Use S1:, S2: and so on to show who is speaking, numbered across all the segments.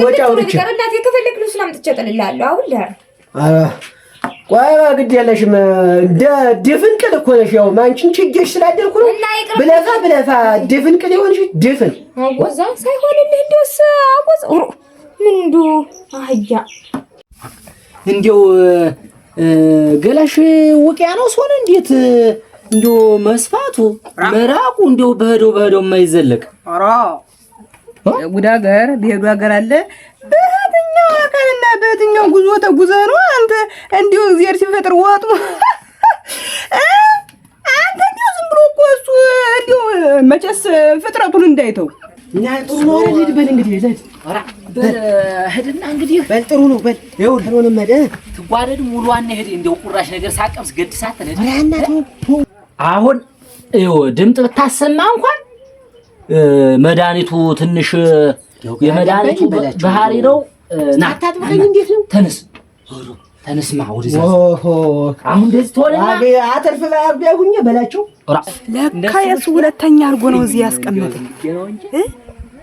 S1: ወጪ አውጥቼ
S2: እናቴ ከፈለክ ልብሱን አምጥቼ እጥልልሃለሁ። አሁን ልሄድ።
S1: ቆይ ግድ የለሽም። እንደ ድፍንቅል እኮ ነሽ። ያው አንቺን ችጌሽ ስላደርኩ ነው። ብለፋ ብለፋ ድፍንቅል የሆንሽ ድፍን
S2: አጎዛ ሳይሆንልህ እንደውስ አጎዛ ምን እንደው አህያ
S3: እንደው ገላሽ ውቅያኖስ ሆነ። እንዴት እንደው መስፋቱ መራቁ እንደው በሄደው በሄደው የማይዘለቅ
S4: ኧረ ጉድ ሀገር ቢሄዱ ሀገር አለ። በየትኛው አካልና በየትኛው ጉዞ ተጉዘህ ነው አንተ? እንዲሁ እግዚአብሔር ሲፈጥር ወጡ አንተ እንዲሁ ዝም ብሎ እኮ እሱ እንዲሁ መቼስ ፍጥረቱን እንዳይተው
S1: እና ጥሩ ነው አይደል? ሂድ በል እንግዲህ ሂድ።
S3: ኧረ በል ሂድና እንግዲህ
S1: በል ጥሩ ነው በል ይኸውልህ አልሆነም አይደል?
S3: ትጓደድ ሙሉዋን ሂድ። እንደው ቁራሽ ነገር ሳቀምስ ገድሳት ተነድ።
S1: ኧረ እናትህ
S3: አሁን ይኸው ድምጥ ብታሰማ እንኳን መድኃኒቱ ትንሽ የመድኃኒቱ ባህሪ ነው። ና
S1: አታጥብቀኝ። እንዴት ነው?
S3: ተነስ ተነስማ፣ ወደዚያ አሁን እንደዚህ ትሆንና
S1: አተርፍ ቢያጉኝ በላቸው።
S4: ለካ የእሱ ሁለተኛ አድርጎ ነው እዚህ ያስቀመጠኝ።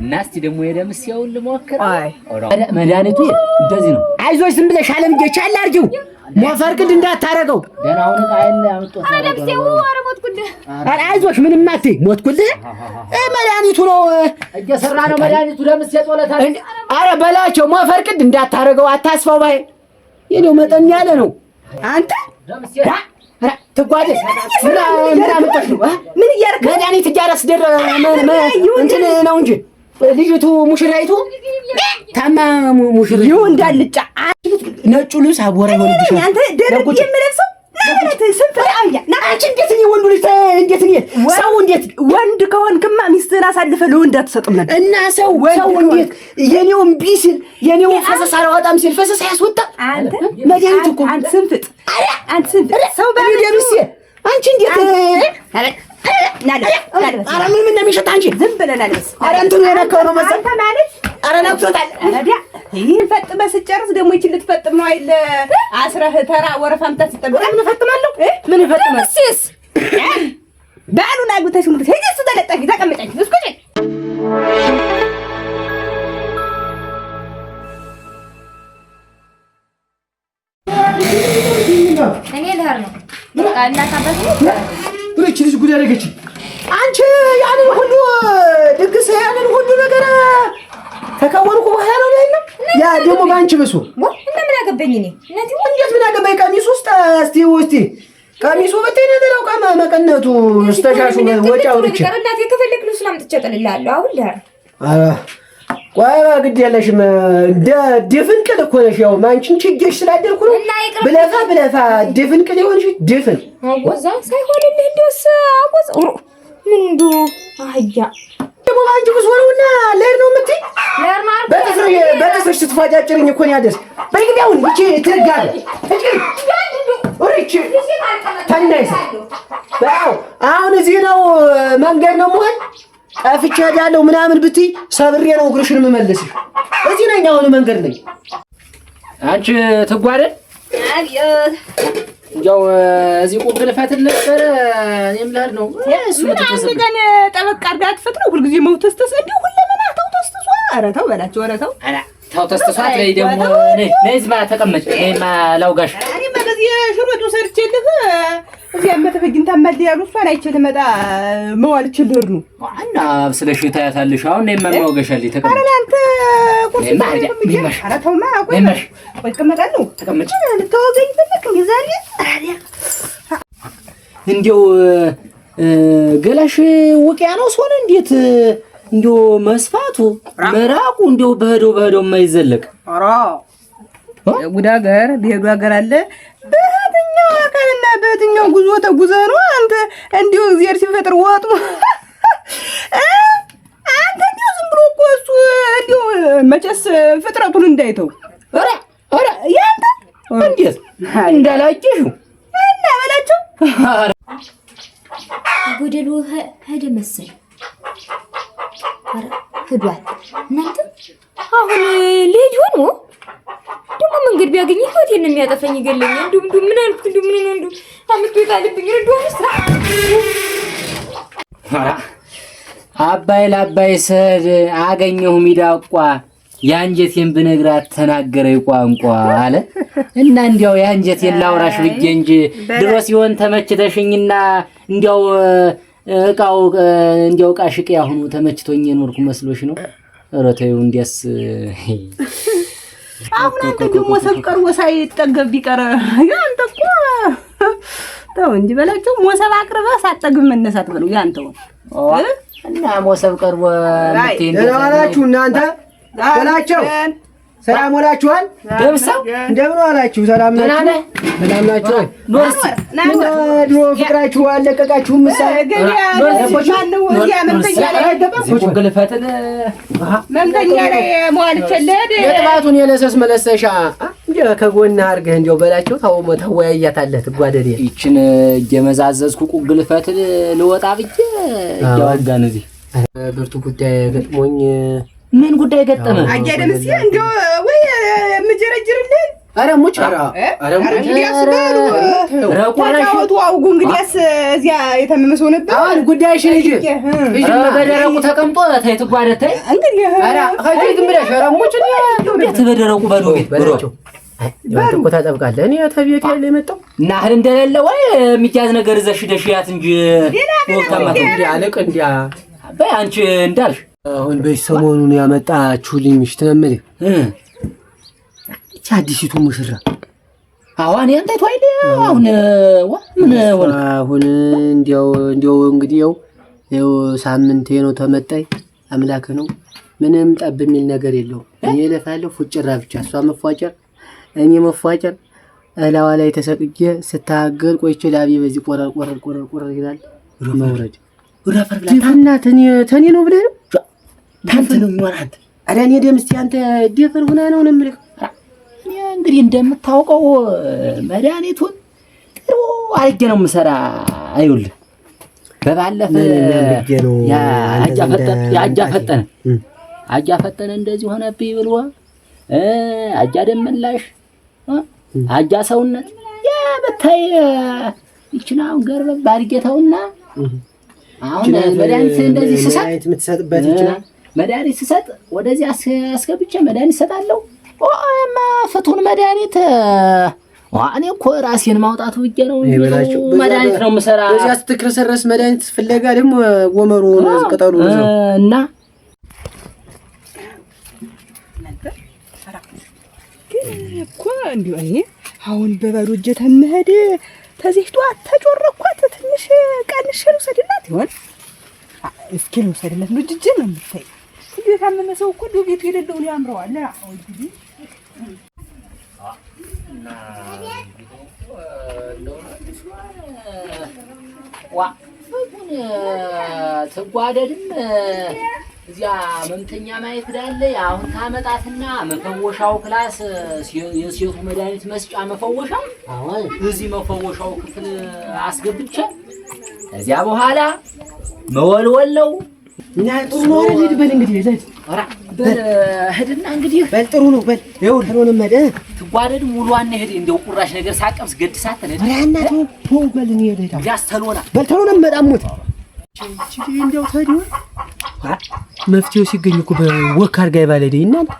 S3: እና እስኪ ደግሞ የደምሴውን ልሞክር። መድኃኒቱ እንደዚህ ነው።
S1: አይዞሽ ዝም ብለሽ አለምዬ ቻል አድርጊው። ሞፈር ቅድ እንዳታረገው። አይዞሽ ምንም አትይ። ሞትኩልህ። መድኃኒቱ ነው
S3: እየሰራ ነው መድኃኒቱ። ደምሴ ጦለታል።
S1: ኧረ በላቸው ሞፈር ቅድ እንዳታረገው። አታስፋው ባይ የኔው መጠን ያለ ነው። አንተ ትጓደል ምን አመጣሽ ነው?
S4: ምን እያደረክ
S1: መድኃኒት እያረስደር እንትን ነው እንጂ ልጅቱ ሙሽራይቱ ታማ ሙሽራ
S4: ይሁን እንዳልጫ
S1: ነጩ ልብስ አቦራ ይሆንብሻል።
S4: አንተ ደረብ የምለብሰው
S1: አንቺ እንዴት እኔ ወንዱ ልጅ እንዴት እኔ ሰው እንዴት
S4: ወንድ ከሆንክማ ሚስትህን አሳልፈህ ለወንድ አትሰጥም ነበር።
S1: እና ሰው ሰው እንዴት የኔው እምቢ ሲል የኔው ፈሰስ አላወጣም ሲል ፈሰስ አያስወጣም።
S4: አንተ
S1: መድኃኒት እኮ
S4: አንተ ስንፍጥ አንተ ስንፍጥ ሰው
S1: ደምሴ አንቺ እንዴት ኧረ ምን ምን እንደሚሸት አንቺ
S4: ዝም ብለህ አልበስ።
S1: ኧረ እንትኑ የነካው ነው መሰል
S4: አንተ ማለት
S1: ኧረ ነክቶታል።
S4: ይህን ፈጥመህ ስትጨርስ ደግሞ ይችን ልትፈጥም ነው አይደል? አስረህ ተራ ወረፋ የምታስጠብቅ
S1: ምን እፈጥማለሁ? ምን እፈጥማለሁ?
S2: sis
S4: ባሉን አግብተሽ ሙሉ ሂጂ። እሱ ተለጠፊ ተቀመጫች እስኩ
S2: እኔ ልሄድ ነው። በቃ እናት አባት
S1: ይህች ልጅ ጉድ ያደረገች። አንቺ ያንን ሁሉ ድግስ ያንን ሁሉ ነገር ተከወንኩ በኋላ ነው ላይ ነው ያ ደግሞ በአንቺ ብሶ
S2: እና ምን አገባኝ እኔ እናቴ
S1: እንዴት ምን አገባኝ? ቀሚሱ ውስጥ እስቲ እስቲ ቀሚሱ ብትይ ነጠላው ቀማ መቀነቱ ስተሻሹ ወጪ አውጥቼ
S2: እናቴ ከፈለክ ልብሱን አምጥቼ እጥልልሃለሁ። አሁን ልሄድ።
S1: ቆይ ግድ የለሽም። እንደ ድፍንቅል እኮ ነሽ። ያው አንቺን ችጌሽ ስላደርኩ ነው። ብለፋ ብለፋ ድፍንቅል የሆንሽ ድፍን
S2: አጎዛ ሳይሆንልህ እንደውስ አጎዛ ምን እንደው አህያ
S1: ደግሞ በአንቺ ብሶ ነውና ልሄድ ነው የምትይ? በጥፍርሽ ስትፏጫጭርኝ እኮ ነው ያደርስ። በይ ግቢ አሁን ይቺ ትርጋለ ይቺ ተናይሰ አሁን እዚህ ነው መንገድ ነው መሆን ጠፍቼ እሄዳለሁ ምናምን ብትይ ሰብሬ ነው እግርሽን የምመልስሽ። እዚህ ነኝ አሁን መንገድ ነኝ።
S3: አንቺ ትጓደል እንዲያው እዚህ ቁም ልፈትል ነበረ። እኔም ልሄድ ነው።
S4: ምን አንድ ቀን ጠበቅ አድርጋ አትፈጥነው? ሁልጊዜ መውተስተስ እንዲሁ ሁለመና ተው ተስተሷ። ኧረ ተው በላቸው። ኧረ ተው
S3: ተው ተስተሷት። ነይ ደግሞ ነይ ዝማ ተቀመጭ። ነይማ ላውጋሽ።
S4: እኔማ በዚህ ሽሮጡ ሰርቼልህ እዚያ መተፈጅን ታማል ያሉ እሷን አይቼ ልመጣ መዋል ችል ልሄድ ነው።
S3: እና አብስለሽ ታያታለሽ። አሁን ነይማ ማውጋሻለሁ። ተቀመጭ።
S4: ኧረ ለአንተ ቁርስ ኧረ ተውማ። ቆይ ቆይ እቀመጣለሁ።
S3: ተቀመጭ።
S4: ልታወገኝ ፈለክ እንደ ዛሬ?
S3: እንዲያው ገላሽ ውቅያኖስ ሆነ። እንዴት እንዲያው መስፋቱ መራቁ እንዲያው በሄደው በሄደው የማይዘለቅ
S4: ኧረ ጉድ ሀገር ቢሄዱ ሀገር አለ። በየትኛው አካልና በየትኛው ጉዞ ተጉዘህ ነው አንተ? እንዲሁ እግዚአብሔር ሲፈጥር ወጡ አንተ እንዲሁ ዝም ብሎ እኮ እሱ እንዲሁ መቼስ ፍጥረቱን እንዳይተው
S3: ኧረ ኧረ
S4: ያንተ
S3: እንዴት እንዳላየሽው
S4: እና በላቸው
S2: ጎደሉ ሄደ መሰለኝ። ኧረ ሄዷል። እናንተ አሁን ልሂድ ሆኖ ደግሞ መንገድ ቢያገኝ ህይወቴን ነው የሚያጠፋኝ፣ ይገለኛል። እንደው እንደው ምን አልኩት? እንደው ምን ነው እንደው አምጥቶ ይጣልብኝ። እንደው ስራ
S3: አባይ ለአባይ ስሄድ አገኘሁ ሚዳቋ። የአንጀቴን ብነግራት ተናገረ ቋንቋ አለ እና እንዲያው የአንጀቴን ላውራሽ ብዬ እንጂ ድሮ ሲሆን ተመችተሽኝና እንዲያው እቃው እንዲያው ዕቃ ሽቄ አሁኑ ተመችቶኝ የኖርኩ መስሎሽ ነው? ኧረ ተይው እንዲያስ
S4: አሁን አንተ ግን ሞሰብ ቀርቦ ሳይጠገብ ቢቀር ያንተ እኮ ተው እንጂ በላቸው። ሞሰብ አቅርበህ ሳትጠግብ መነሳት በለው ያንተው
S3: እና ሞሰብ ቀርቦ
S1: ደህና ዋላችሁ እናንተ በላቸው። ሰላም ዋላችኋል?
S3: ደምሰው
S1: እንደምን ዋላችሁ? ሰላም ናችሁ? ሰላም ናችሁ? ድሮ ፍቅራችሁ አለቀቃችሁም? ምሳሌ
S4: መምተኛ ላይ መዋል ይችላል።
S1: የጥባቱን የለሰስ መለሰሻ ከጎንህ አድርገህ እንዲያው በላቸው። ተወያያታለህ። ትጓደድ
S3: ይችን እየመዛዘዝኩ ቁግልፈትን ልወጣ ብዬ እያወጋን እዚህ
S1: ብርቱ ጉዳይ ገጥሞኝ።
S3: ምን ጉዳይ ገጠመ?
S4: አያደም እስኪ እንደው ወይ የምጀረጅርልን
S1: ኧረ ሙች ኧረ ኧረ
S4: ተጫወቱ አውጉ። እንግዲያስ እዚያ የታመመ ሰው ነበር።
S1: አሁን ጉዳይሽን ሂጂ
S3: በደረቁ ተቀምጦ ተይ ትጓደድ ተይ
S4: እንግዲህ
S1: ኧረ ሂጂ ዝም ብለሽ ኧረ ሙች
S3: እንዴት በደረቁ በዶ ቤት
S1: በላቸው። አንተ እኮ ታጠብቃለህ። እኔ ተቤት ያለ የመጣው
S3: እና እህል እንደሌለ ወይ የሚያዝ ነገር ይዘሽ ሂደሽ ያት እንጂ
S1: እንዲያ አለቅ እንዲያ
S3: በይ አንቺ እንዳልሽ
S1: አሁን በዚህ ሰሞኑን ያመጣችሁልኝ ምሽት ነው የምልህ። ይህች አዲሲቱ ሙሽራ
S3: አዋን ያንተ አይደል? አሁን ዋ ምን ሆነ?
S1: አሁን እንዲያው እንዲያው እንግዲህ ያው ሳምንቴ ነው ተመጣይ አምላክ ነው። ምንም ጠብ የሚል ነገር የለውም። እኔ እለፋለሁ ፉጭራ ብቻ፣ እሷ መፏጨር፣ እኔ መፏጨር። እላዋ ላይ ተሰቅጄ ስታገል ቆይቼ ላቤ በዚህ ቆረር ቆረር ቆረር ቆረር ይላል። መውረድ ድፍና ተኔ ነው ብለህ ነው
S3: ታንተ ነው የሚሆን አንተ።
S1: ኧረ እኔ ደምስቲ አንተ ድፍን ሁና ነው ነው የምልህ።
S3: እኔ እንግዲህ እንደምታውቀው መድኃኒቱን ጥሩ አድርጌ ነው የምሰራ። አይውልህ በባለፈ አጃ ፈጠነ አጃ ፈጠነ እንደዚህ ሆነብኝ ብሎ አጃ ደመላሽ አጃ ሰውነት ያ በታይ ይችን አሁን ገርበብ አድርጌተውና አሁን መድኃኒት እንደዚህ ስሰጥ
S1: የምትሰጥበት ይችላል።
S3: መድኃኒት ስሰጥ ወደዚህ አስገብቼ መድኃኒት እሰጣለሁ። ማ ፍቱን መድኃኒት እኔ እኮ ራሴን ማውጣቱ ብዬ ነው መድኃኒት ነው የምሰራ።
S1: በዚያ ስትክረሰረስ መድኃኒት ፍለጋ ደግሞ ወመሩ ቅጠሉ ነው
S3: እና
S4: ግን እኮ እንዲሁ እኔ አሁን በባዶ እጄ ተመሄድ ተዚህ ጠዋት ተጮረኳት ትንሽ ቀንሼ ልውሰድላት ይሆን? እስኪ ልውሰድላት ነው እጄ ነው የምታይ። እንዲሁ የታመመ ሰው እኮ እንዲሁ ቤቱ የሌለውን ያምረዋል።
S3: ዋ ትጓደድም እዚያ መምተኛ ማየት ዳለ አሁን ታመጣትና መፈወሻው class የሴቱ መድኃኒት መስጫ መፈወሻ እዚህ መፈወሻው ክፍል አስገብቼ እዚያ በኋላ መወልወል ነው።
S1: እና ጥሩ ነው አይደል? ሂድ በል እንግዲህ ሂድ።
S3: ኧረ በል ሂድና እንግዲህ
S1: በል ጥሩ ነው በል ይኸውልህ ሆነ መደ
S3: ትጓደድ ሙሉዋን ሂድ። እንደው ቁራሽ ነገር ሳቀምስ ገድ ሳትል
S1: ኧረ እናት ተው በል እኔ ሄድ
S3: ያስተሎና
S1: በል ተሎ ነው የምመጣ ሙት እቺ እንደው ታዲያ መፍትሄው ሲገኝ እኮ በወክ አድርጋ የባለደ እናንተ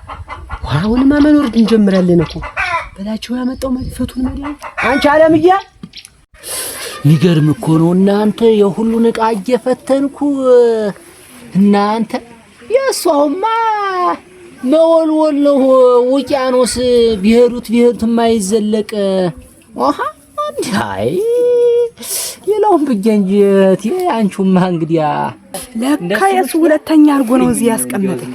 S1: አሁንማ መኖር እንጀምራለን እኮ በላቸው ያመጣው ፈቱን መድኃኒት አንቺ አለምዬ
S3: የሚገርም እኮ ነው እናንተ የሁሉን ዕቃ እየፈተንኩ እናንተ የእሷውማ መወልወል ነው። ውቅያኖስ ቢሄዱት ቢሄዱት የማይዘለቅ ውሃ አይ ሌላውን ብዬ እንጂ አንቺውማ እንግዲያ
S4: ለካ የእሱ ሁለተኛ አድርጎ ነው እዚህ ያስቀመጠኝ።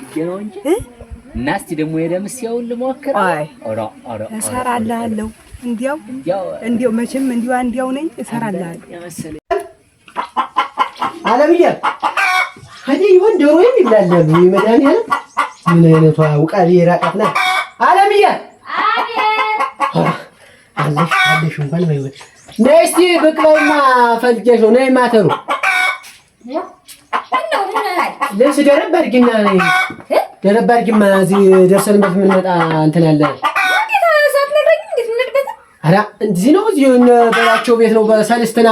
S3: እና እስቲ ደግሞ የደምሴውን ልሞክር።
S4: አይ እሰራልሃለሁ። እንዲያው እንዲያው መቼም እንዲያው እንዲያው ነኝ እሰራልሃለሁ።
S1: አለምዬ እኔ ይሆን ዶሮ ይብላል መድኃኒዓለም ምን አይነቷ ውቃቢ የራቃት ናት። አለምዬ አለሽ አለሽ እንኳን ባይሆን ነይ እስኪ ብቅ በይማ ፈልጌሽ ነው። ነይ ማተሩ ልብስ ደረብ አድርጊና ነይ ደረብ አድርጊማ እዚህ ደርሰንበት የምንመጣ እንትን አለ። ኧረ እዚህ ነው እዚህ እነ በላቸው ቤት ነው። በሰልስትና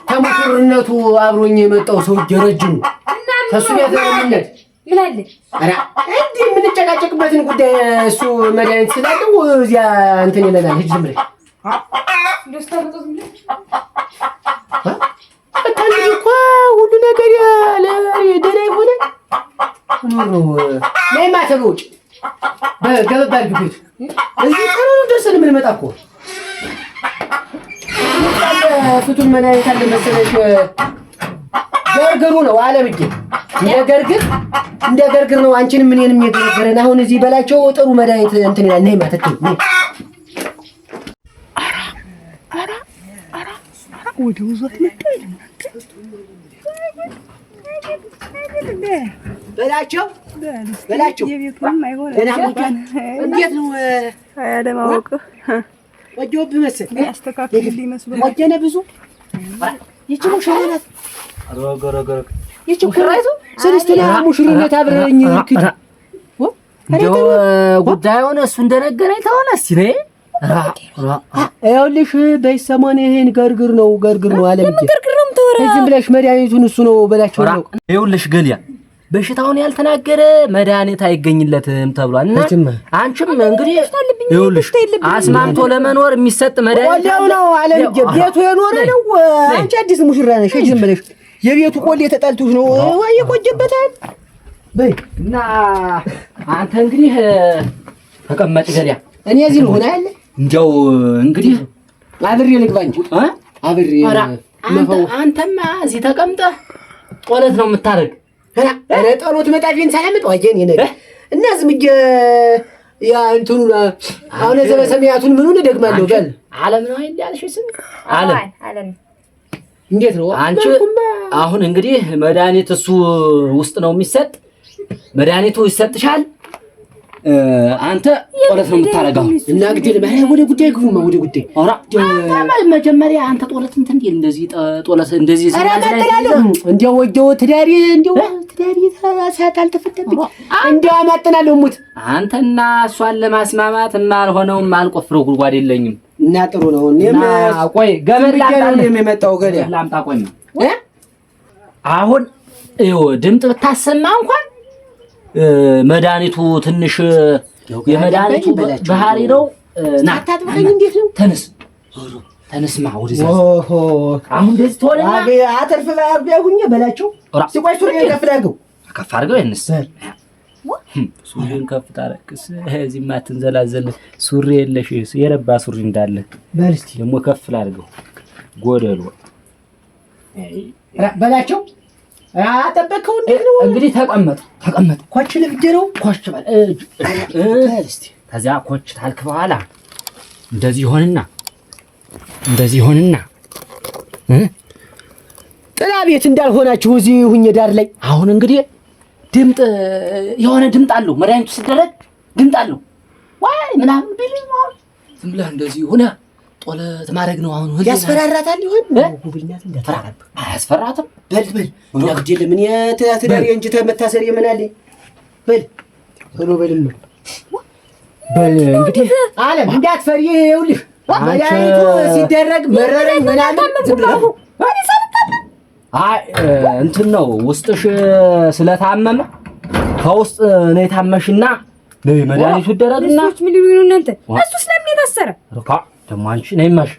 S1: ተሙሽርነቱ አብሮኝ የመጣው ሰውዬ ረጅሙ ከእሱ ቤት ነው የምንሄድ።
S2: ምን አለ?
S1: ኧረ እንዲህ የምንጨቃጨቅበትን ጉዳይ እሱ መድኃኒት ስላለው እዚያ እንትን ይለናል። ሂጅ ዝም ብለሽ በቃ እንግዲህ እኮ ሁሉ ነገር ደህና የሆነ ኑር ነው። ነይማ ተሎ ውጭ ገበባ አድርጊው ቤቱ እዚህ ቶሎ ነው ደርሰን የምንመጣ እኮ ፍቱን መድኃኒት አለ መሰለሽ። ገርግሩ ነው አለምዬ፣ እንደ ገርግር እንደ ገርግር ነው። አንቺንም እኔንም የገረገረን አሁን እዚህ በላቸው ጥሩ መድኃኒት እንትን ይላል። ነይማ ተተው
S4: ኧረ ኧረ ኧረ ወደ ውዞት መጣ
S1: በላቸው በላቸው። እንዴት ነው
S4: አለማወቅ
S1: ወጆብህ መሰል
S4: ያስተካክልልኝ መስሎኝ
S1: ወጀነ ብዙ ይቺ ሙሽራ ናት። ይቺ ሙሽራይቱ ሰለስትና ሙሽርነት አብረኝ ልክድ
S3: እንደው ጉዳዩን እሱ እንደነገረኝ ተሆነ እስኪ ነይ
S1: ይኸውልሽ በዚህ ሰሞን ይሄን ገርግር ነው ገርግር ነው አለምዬ፣
S2: ገርግር ነው የምታወራ?
S1: ዝም ብለሽ መድኃኒቱን እሱ ነው በላቸው ነው።
S3: ይኸውልሽ ገሊያ በሽታውን ያልተናገረ መድኃኒት አይገኝለትም ተብሏል። እና አንቺም እንግዲህ ይኸውልሽ አስማምቶ ለመኖር የሚሰጥ መድኃኒት
S1: ቆሌው ነው አለምዬ፣ ቤቱ የኖረ ነው። አንቺ አዲስ ሙሽራ ነሽ። ዝም ብለሽ የቤቱ ቆሌ ተጠልቶሽ ነው ወይ የቆየበታል። በይ
S3: እና አንተ እንግዲህ ተቀመጥ ገሊያ፣
S1: እኔ እዚህ ልሆን አይደል?
S3: እንዲያው እንግዲህ
S1: አብሬ ልግባ እንጂ አብሬ
S3: አንተማ እዚህ ተቀምጠህ ጦለት ነው የምታደርግ።
S1: ኧረ ጦሎት መጣፊን ሳላመጣ ዋየን የነገ እና ዝም ብዬ ያ እንትኑን አሁን ዘበሰማያቱን ምኑን እደግማለሁ። በል
S3: ዓለም ነው አይደል ያልሽው ስም ዓለም
S2: ዓለም
S1: እንዴት ነው
S3: አንቺ? አሁን እንግዲህ መድኃኒት እሱ ውስጥ ነው የሚሰጥ። መድኃኒቱ ይሰጥሻል። አንተ ጦለት ነው የምታረገው።
S1: እና ግዴ ለማ ወደ ጉዳይ ግቡማ፣ ወደ ጉዳይ።
S3: ኧረ መጀመሪያ አንተ ጦለት እንትን እንዲል እንደዚህ ጦለት እንደዚህ
S1: ኧረ አማጥናለሁ። እንደው ወጀው ትዳሪ እንደው ትዳሪ ሰዓት አልተፈታብኝ። እንደው አማጥናለሁ። ሙት
S3: አንተና እሷን ለማስማማት የማልሆነው የማልቆፍረው ጉድጓድ የለኝም።
S1: እና ጥሩ ነው። እኔም
S3: ቆይ ገመድ ላምጣ
S1: ነው የመጣው ገሊያ
S3: ላምጣ። ቆይ አሁን ይኸው ድምፅ ብታሰማ እንኳን መድኃኒቱ ትንሽ የመድኃኒቱ ባህሪ ነው። ና
S1: አታጥብቀኝ። እንዴት ነው?
S3: ተነስ ተነስማ፣ ወደዚያ አሁን እንደዚህ ትሆንና
S1: አተርፍ ባያጉኝ በላቸው። ሲቆይ ሱሪዬን ከፍ ላድርገው፣
S3: ከፍ አድርገው። ይንስ ሱሪን ከፍ ታረቅስ። እዚህማ ትንዘላዘል። ሱሪ የለሽ የረባ ሱሪ እንዳለ
S1: በል እስኪ
S3: ደግሞ ከፍ ላድርገው። ጎደሎ
S1: በላቸው። አጠበቅከው። እንዴት ነው
S3: እንግዲህ? ተቀመጥ ተቀመጥ።
S1: ኮች ልብጄ ነው
S3: ኮች በል። ከዚያ ኮች ታልክ በኋላ እንደዚህ ሆንና እንደዚህ ሆንና
S1: ጥላ ቤት እንዳልሆናችሁ እዚህ ሁኜ ዳር ላይ
S3: አሁን እንግዲህ ድምጥ የሆነ ድምጥ አለው። መድኃኒቱ ሲደረግ ድምጥ አለው። ዋይ ምናምን ቢል ዝም ብለህ እንደዚህ ሆነ ጦለት ማድረግ ነው። አሁን
S1: ያስፈራራታል ይሆን? ጉብልናት እንዳትፈራራብህ።
S3: አያስፈራትም።
S1: በል በል ግድ የለም እኔ ትዳሬ እንጂ መታሰሪ ምን አለኝ። በል ቶሎ በልም
S3: በል እንግዲህ
S1: አለም እንዳትፈሪ። ይኸውልሽ መድኃኒቱ ሲደረግ መረረኝ ምናምን ዝም ብለህ
S3: አይ እንትን ነው ውስጥሽ ስለታመመ ከውስጥ ነው የታመሽና ነይ መድኃኒቱ ይደረግና
S2: ምን ሊሉ ነው እናንተ? እሱ ስለምን የታሰረ
S3: ርካ ደግሞ አንቺ ነይማሽ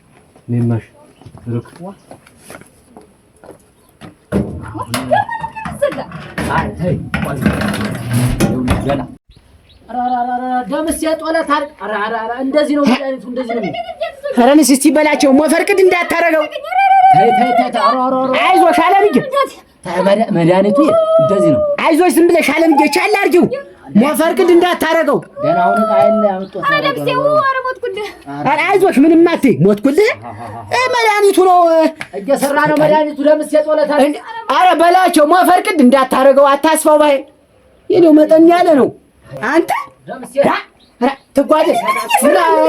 S3: ነይማሽ ርክ አይ ተይ ቆይ ገና ደምስ የጦለት እንደዚህ ነው መድኃኒቱ፣ እንደዚህ ነው።
S1: ኧረ ንስ እስኪ በላቸው ሞፈርቅድ እንዳታረገው። አይዞሽ አለምዬ፣
S3: መድኃኒቱ እንደዚህ ነው።
S1: አይዞሽ ዝም ብለሽ አለምዬ ቻል አድርጊው። ሞፈርቅድ እንዳታረገው። ኧረ አይዞሽ ምንም አትይ። ሞትኩልህ መድኃኒቱ ነው
S3: እየሰራ ነው መድኃኒቱ። ደምስ የጦለት
S1: ኧረ በላቸው ሞፈርቅድ እንዳታረገው። አታስፋው ባይ የኔው መጠን ያለ ነው። አንተ ትጓደል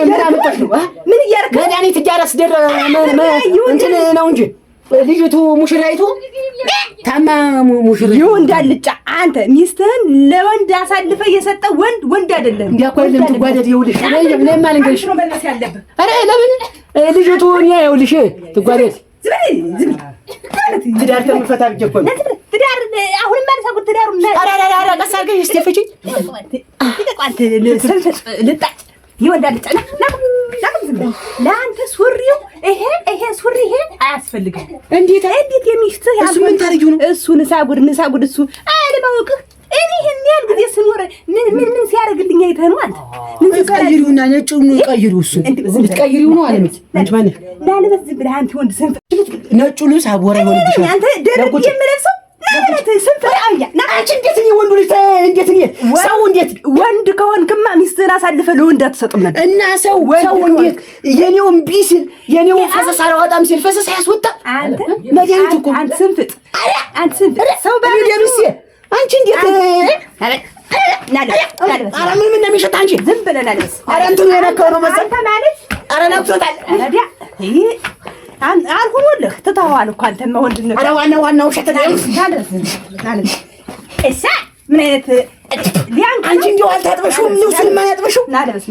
S1: ምን አመጣሽ ነው?
S4: ምን እያደረክ
S1: መድኃኒት እያረስደረ እንትን ነው እንጂ ልጅቱ ሙሽራይቱ ታማ ሙሽራ
S4: ይሁን እንዳልጫ አንተ ሚስትህን ለወንድ አሳልፈ የሰጠ ወንድ ወንድ አይደለም።
S1: እንዲያ እኮ አይደለም ትጓደል። ይኸውልሽ እኔማ ልንገርሽ
S4: ነው መለስ ያለብህ።
S1: ኧረ ለምን ልጅቱ እኔ ይኸውልሽ ትጓደል
S4: ዝም በል ዝም በል
S1: ትዳር ተምፈታ ብዬሽ እኮ ነው
S4: ትዳር አሁንም አልሳጉድ ትዳሩን
S1: ኧረ ኧረ ኧረ ቀስ አድርገሽ እስኪ ፍጪኝ።
S4: ልጣጭ ይወንዳል ና ዝም በል ለአንተ ሱሪው ይሄ ይሄ ሱሪ ይሄ አያስፈልግም።
S1: እንዴት
S4: እንዴት የሚስትህ
S1: እሱ ምን ታደርጊው ነው?
S4: እሱ ንሳጉድ ንሳጉድ እሱ አለማወቅህ እኔ ይሄን ያህል ጊዜ ስኖር ምን ምን ምን ሲያደርግልኝ አይተህ ነው አንተ? ምን
S1: ቀይሪውና ነጩን ቀይሪው። እሱ ልትቀይሪው ነው አለምት አንቺ ማነህ?
S4: ላልበስ ዝም ብለህ አንተ ወንድ ስንፍ
S1: ነጩ ልብስ አቦራ ይሆንብሻል።
S4: አንተ ደርብ የምለብሰው
S1: አንቺ እንዴት እኔ ወንዱ ልጅ እንዴት እኔ ሰው እንዴት
S4: ወንድ ከሆንክማ ሚስትህን አሳልፈህ ለወንድ አትሰጥም ነበር።
S1: እና ሰው ሰው እንዴት የኔው እምቢ ሲል የኔው ፈሰስ አላወጣም ሲል ፈሰስ አያስወጣም።
S4: አንተ
S1: መድኃኒት እኮ
S4: አንተ ስንፍጥ አንተ ስንፍጥ ሰው
S1: ደምሴ አንቺ እንዴት ኧረ ምን ምን ነው የሚሸት አንቺ
S4: ዝም ብለህ ናልበስ።
S1: ኧረ እንትኑ የነካው ነው መሰል
S4: አንተ ማለት
S1: ኧረ ነክቶታል።
S4: አልሆኖልህ ትተኸዋል እኮ አንተማ ወንድነት።
S1: ኧረ ዋናው ዋናው ውሸት ነው።
S4: እሳ ምን አይነት
S1: አንቺ እንዲያው አልታጥበሽውም? ልብሱን ማን ያጥበሽው?
S4: ናልበስ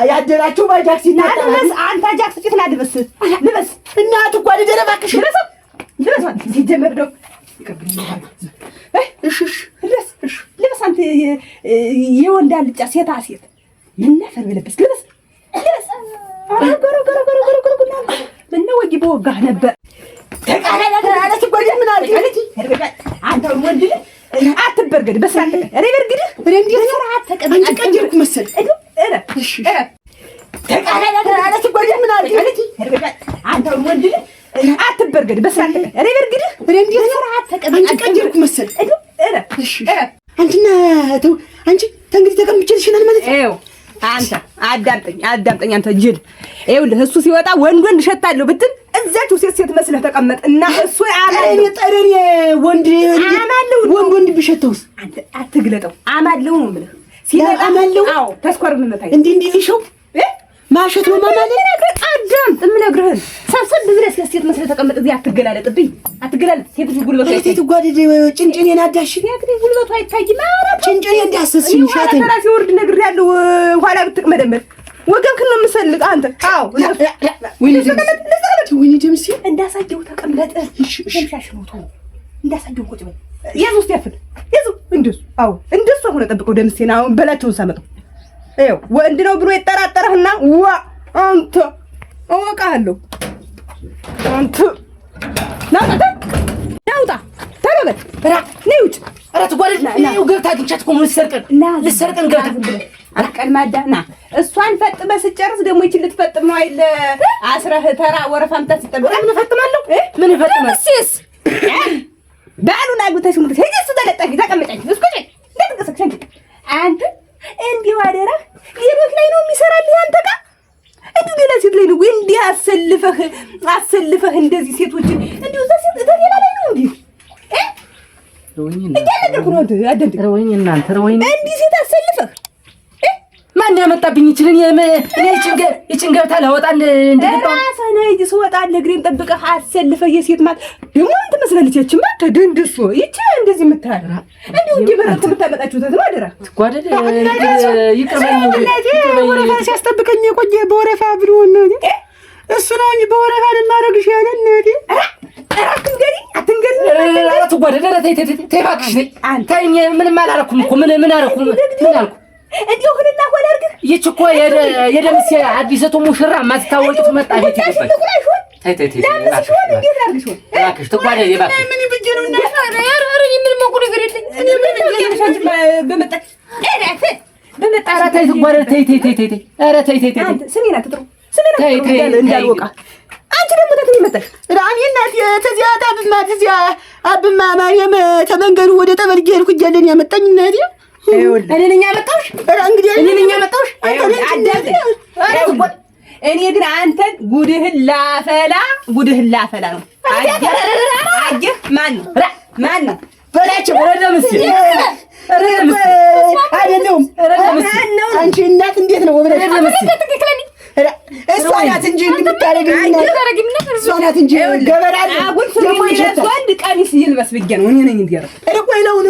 S1: ያደራችሁ በአጃክስ
S4: ናልበስ። አንተ አጃክስ ፊት ናልበስ ልበስ።
S1: እናቱ እኮ አልደረ እባክሽ
S4: ልበስ ልበስ። ሲጀመር ደግሞ ልበስ ልበስ። አንተ የወንድ አልጫ ሴታ ሴት ምን ነፈር በለበስክ ልበስ ልበስ። ምነው ወጊ በወጋህ ነበር። አትበርገድ፣ በስርዓት ተቀመጥ።
S1: አንቺ ቀየርኩ መሰል።
S4: አትበርገድ፣ በስርዓት ተቀመጥ።
S1: አንቺ ቀየርኩ መሰል። አንቺና ተው አንቺ ተንግዲህ ተቀምጬልሽናል ማለት
S4: ነው። አንተ አዳምጠኝ አዳምጠኝ፣ አንተ ጅል። ይኸውልህ እሱ ሲወጣ ወንድ ወንድ እሸታለሁ ብትል እዛችሁ ሴት ሴት መስለህ ተቀመጥ እና እሱ
S1: አማለው ጠረን ወንድ
S4: አማለው
S1: ወንድ ወንድ ቢሸተውስ
S4: አንተ አትግለጠው። አማለው ነው የምልህ ሲመጣ
S1: አማለው።
S4: አዎ ተስኮርምመታይ
S1: እንዲህ እንዲህ ሊሸው ማሸት ነው ማማለ።
S4: አዳምጥ የምነግርህን ሰብሰብ ብለህ ሴት ሴት መስለህ ተቀመጥ። እዚህ አትገላለጥብኝ፣ አትገላለጥ። ሴት ልጅ ጉልበቱ
S1: ሴት ጓደድ ጭንጭኔን አዳሽ
S4: ሴት ልጅ ጉልበቱ አይታይም። ኧረ
S1: ጭንጭኔን እንዳሰስሽኝ ሻተኝ
S4: ራሴ ወርድ ነግሬሃለሁ። ኋላ ብትቅመደመድ ወገብክን ነው የምሰልቅ አንተ። አዎ
S1: ወይኔ ደምሴ
S4: እንዳሳየው ተቀመጥ። ሻሽ ነው እንዳሳየው ቁጭ በል። ያዙ እስኪ ያፍን ያዙ። እንደሱ አዎ፣ እንደሱ ሆነ ጠብቀው ደምሴን። አሁን በላቸውን ሳመጣው ይኸው ወንድ ነው ብሎ የጠራጠረህና ዋ አንተ እወቃለሁ። አንተ ናውጣ ናውጣ ተረበል ነይ ውጭ።
S3: ኧረ ትጓደድ ገብታ አግኝቻት እኮ ልትሰርቀን ልትሰርቀን ገብታ
S4: ቀልማዳ ና እሷን ፈጥመህ ስትጨርስ ደግሞ ይችን ልትፈጥም ነው አይደል? አስረህ ተራ ወረፋ አምጣ ስትጠብቅ
S3: ምን እፈጥማለሁ? ምን እፈጥማለሁ?
S2: ሴስ
S4: ባሉን አግብተሽ ሙት ሂጂ። እሱ ተለጠፊ ተቀመጫች እስኩ እንዳትንቀሳቀሽ አንቺ አንተ እንዲሁ አደራህ ሌሎች ላይ ነው የሚሰራልህ አንተ ጋር እንዲሁ ሌላ ሴት ላይ ነው ወይ እንዲህ አሰልፈህ አሰልፈህ እንደዚህ ሴቶችን እንዲሁ እዛ ሴት እዛ ሌላ ላይ ነው እንዲህ እያነገርኩህ ነው። አንተ አዳምጠኝ።
S3: እናንተ
S4: እንዲህ ሴት አሰልፈህ
S3: ማን ያመጣብኝ? ይችልን ይችን ገብታ ላወጣ እንድገባ
S4: ራስህ ነህ እንጂ ስወጣ እግሬን ጠብቀህ አሰልፈህ የሴት ማለት ደግሞ ምን ትመስላለች? ያቺማ ተደንድሶ ይቺ እንደዚህ የምታህል እንዲሁ እንዲህ በረት የምታመጣችሁ ተት ነው። አደራ
S3: ትጓደድ ይቅር
S1: ወረፋ ሲያስጠብቀኝ የቆየ በወረፋ ብሎ እሱ ነው እንጂ በወረፋ ልማረግሽ ያለ እናቴ።
S4: አትንገሪ አትንገሪ።
S3: ኧረ ትጓደድ። ኧረ ተይ ተይ ተይ እባክሽ ተይ ተይ። ምንም አላደረኩም እኮ ምን ምን አደረኩ? ምን አልኩ?
S4: እንዲሁ ሁንና ሆነ አድርገህ
S3: ይህች እኮ የደምሴ አዲስቱ ሙሽራ የማትታወቂቱ መጣ ቤት ይገባል። ተይ ተይ ተይ እባክሽ ትጓደድ እባክሽ።
S1: ምን ብዬሽ ነው እናቴ?
S2: ኧረ እኔ ምንም የማውቀው ነገር የለኝም።
S4: እኔ ምን በመጣ በመጣ
S3: ኧረ ተይ ትጓደድ። ተይ ተይ ተይ ተይ ኧረ ተይ ተይ ተይ
S4: አንተ ስሜን አትጥሩ ስሜን አትጥሩ እንዳልወቃ አንቺ ደግሞ ተት መጣሽ።
S1: እኔ እናቴ ተዚያ አብማ ተዚያ አብማ ማርያም ተመንገዱ ወደ ጠበል እየሄድኩ እያለን ያመጣኝ እናቴ
S3: እኔ ነኝ ያመጣሁሽ።
S1: እንግዲህ
S3: እኔ ነኝ ያመጣሁሽ።
S4: እኔ ግን አንተን ጉድህን ላፈላ ጉድህን ላፈላ ነው። አየህ ማን ነው ማን ነው
S1: በላቸው።
S3: ኧረ ደምሴ ኧረ ደምሴ
S1: አይደለሁም። አንቺ እናት እንዴት ነው ብለሽ እሷ ናት እንጂ እንድታረግኝ እሷ ናት እንጂ ገበራ
S4: አጉል ሱሪ የሚለብስ ወንድ ቀሚስ ይልበስ ብዬሽ ነው። እኔ ነኝ እንዲህ ያደረኩት።
S1: ኧረ ቆይ ለውን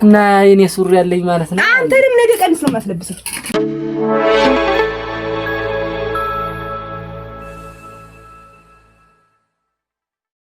S3: እና የኔ ሱሪ ያለኝ ማለት ነው።
S4: አንተንም ነገ ቀሚስ ነው የማስለብስህ።